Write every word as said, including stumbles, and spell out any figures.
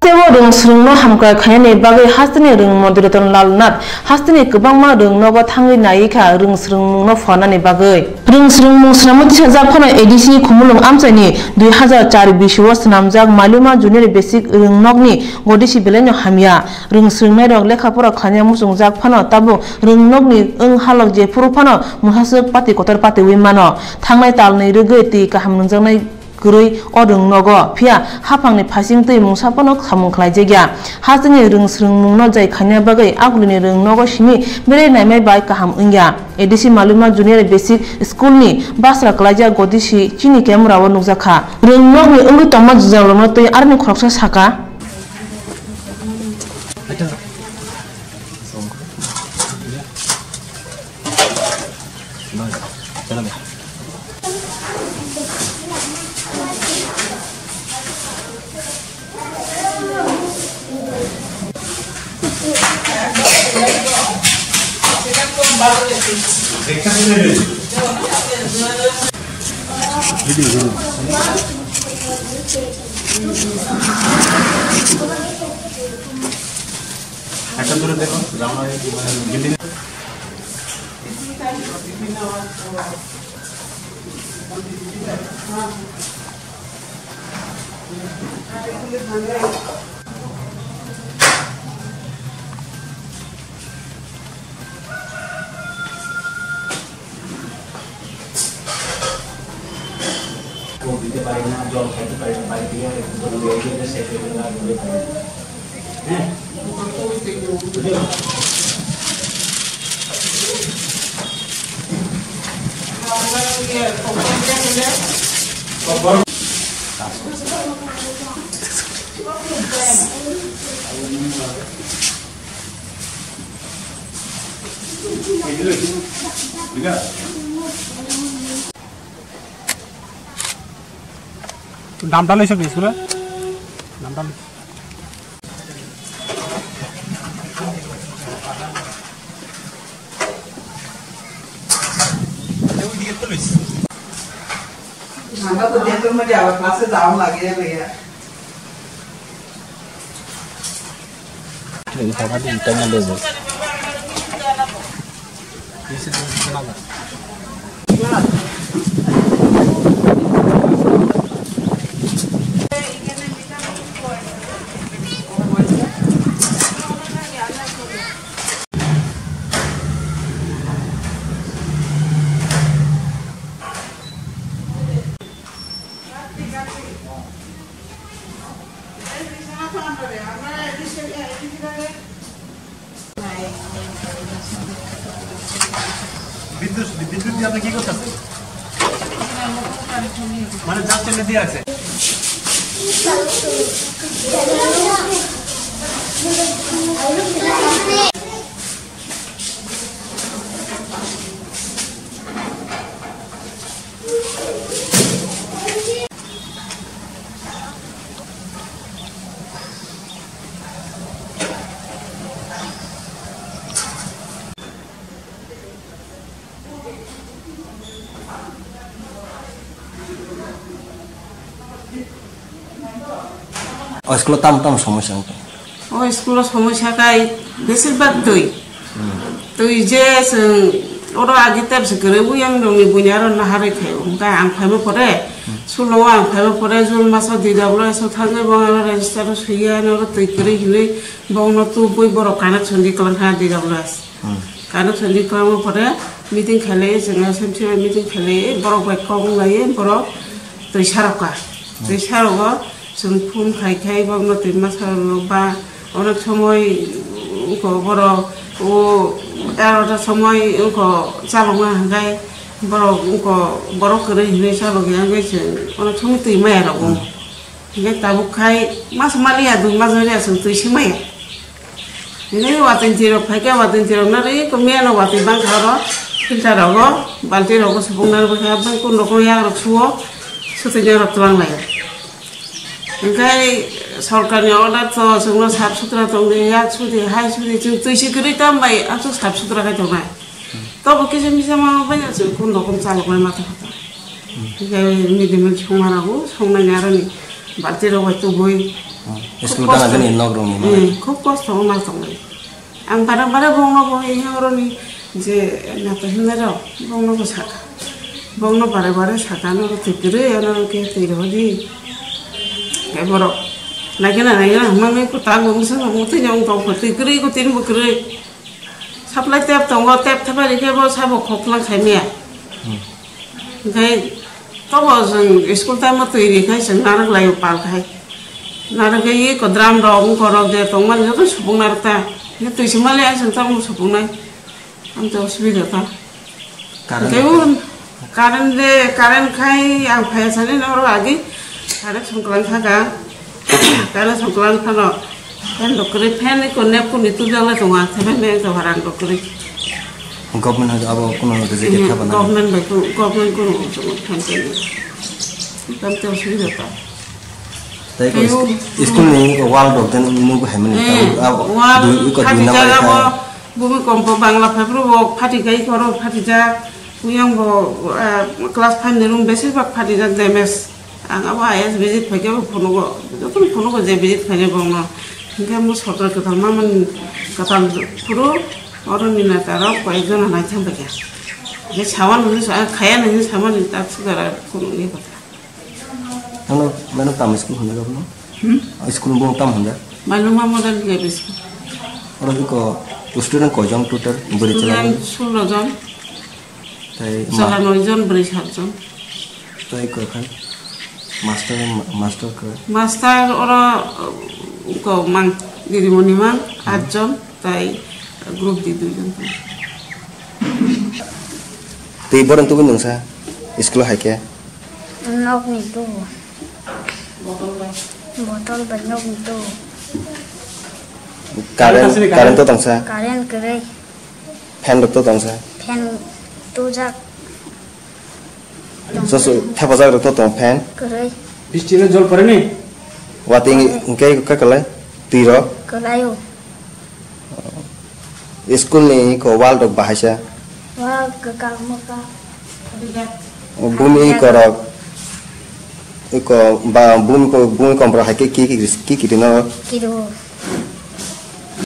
Tei o rwng swrwngno hamkrai khainani bagwi hasteni rwngmo Diriton Lal Nath hasteni kwbangma rwngnogo thangwi naiwi kha rwng swrwngmungno phuarnani bagwi. Rwng swrwngmung swnamwi tisajak phano A D C Khumulwng amchaini dui hazar char bisio swnamjak Malima Junior Basic Rwngnokni godisi belaino hamya. Rwng swrwngnairok lekha pora khlaina muchungjak phano tabuk rwngnokni wng halok jephuru phano mwsaswk pati kotor patiwi mano. Thangnai talni rwgwi twi kaham nungjaknai kwrwi o rwngnogo, phiya haphangni phaising twi mungsa phano samung khlaijak ya. Hasteni rwng swrwngmungno jai khaina bagwi agulini rwngnogo simi berai naimai bai kaham wngya. A D C Malima Junior Basic School ni basra kwlaijak godisi chini camera o nukjakha. Rwngnokni wngwi tongma jwngjalrokno twi aroni khoroksa saka. একটা দূরে দেখো, রামা এই বিল্ডিং। দিতে পারি না, জল খাইতে পারি না, বাড়ি থেকে আর একটু জল নিয়ে গিয়ে সেটা করে আর দিতে পারি না। হ্যাঁ? বুঝলে? নামটা লইছে কি স্কুলে? নামটা লইছে। ঠান্ডা তো দিয়ে তোর মধ্যে আবার ক্লাসে যাওয়া লাগে, ভাইয়া। বিদ্যুৎ, বিদ্যুৎ দিয়ে আপনি কি করতেছেন? মানে, just এমনি দিয়ে আছে। O school-o tamo tamo somosya wngkha? O school-o somosya khai besir bak twi. Hmm. Twi je chwng oro agi tep se kwrwi, uyang rokni buini aro naharwi khaio. Hwnkhe ang phaima pore, hmm, sulongo ang phaima pore June maso D W S o thangwi bo aro register o swiya, oro twi kwrwi hinwi bongno tubui borok connection di kwlangkha D W S. Hmm. Connection di kwlangma pore meeting khailai, chwng S M C bai meeting khailai, borok bai kok wnglai, borok twi sarokha. Hmm. Twi sarogo chwng phone khai khai borokno twi masa rwgo ba onek somoi wngkho borok o egarota somoi wngkho chalokma hwnkhe borok wngkho borok kwrwi hinwi chalokya wngwi chwng onek somoi twi maya rwgo. Hmm. Hingke tabuk khai mas maliya, dui mas maliya chwng twi swngmaya. Hingke watwi twi rok phaikhe, watwi twi rok narwi ko miya no watwi bangkha oro filter rogo, balti rogo supung narwi kha, bang kun rogo yak rok suo, sutwi nya rok twlang lai. Hingke sorkar ni order to chwngno sap sutra tongdi, yak sudi, hai sudi, chwng twi si kwrwi tam bai, aswk sap sutra khai tongnai. Tobo kisa misa ma bai chwng kun rokom chalok lai ma tongkha. Hingke midimil songma rogo, songnai ni aroni balti rok bai tubui. School gana gani nok rong ni ma. Hmm, khub kosto wngma tongnai. Ang bare bare bongno bo hai oroni je nato hinai rok bongno bo saka. Bongno bare bare saka no twi kwrwi ano ke twi rw di. Ke borok naikhe na naikhe na hwnmani kwtal bo wngsa bo twi nyong tong twi kwrwi ko tin bo kwrwi. Supply tap tongo, tap thapai rikhe bo sabo khoklang khaimaya. Hmm. Hingkhai tobo chwng school time o twi rikhai chwng narwk laio pal khai. Narwk khai eko drum rok wngkor rok je tongmani joto supung narwk ta. Hingkhe twi swmali ai chwng tabuk supung nai. Amte osubida ta. Current Tei rok un Current de, current khai ang phai sani noro agi. Current songklang kha ka. Current songklang phano fan rok kwrwi, fan ni connect kuni tubjak le tongo, ang seven me to harang rok kwrwi. Government hodo abo kuno reject kha bana. Government bai kun, government kuno tongo fan fan. Tam te osubida ta. Tei ko Ayo. School ni wall rok den nugo hai mani. Eh, Abo wall dui, iko dui phatijak number abo kha. Bumi kompo Bangla paper bo phatijak, iko ro phatijak. Uyang bo, ah, class five ni room besibak phatijak damage. Ang abo I S visit phaikhe bo phunugo, jotono phunugo je visit phaikhe bongno. Hinkhe mo sodra kwtal mamani kwtal phuru oro ni neta rok koi ek jona naithang phaikha. Je sawan hwnwi sa, khaya hwnwi samani tak sudara phunukni kwtal. Ano, mano tamo school hwnwi rokno? Hmm? School bung tam hwnda? Maluma Model High School. Oro iko student koi jon total? Bwrwi chwla? Student sullo jon. Tei ma- Chwla noi jon, bwrwi sat jon. Tei iko khan master, master koi? Master oro, uh, ko mang, didimoni mang, Hmm. at jon, tei group di dui jon. Tei borok tubui nungsa school hai khe? Nokni tu. Botol bai nokni tu. Current, current to tongsa? Current kwrwi. Fan rok to tongsa? Fan tujak. So, so, thepajak rok to tong fan? Kwrwi. Bisti no jol pore ni? Watwi hwnkhe kakalai? Twi rok? Kwlaio. School ni iko wall rok bahaisa. Wall kwkang mwkang. Bumi iko rok, iko ba bumi ko, bumi komro hai khe ki, ki, ki, ki rino? Kiru.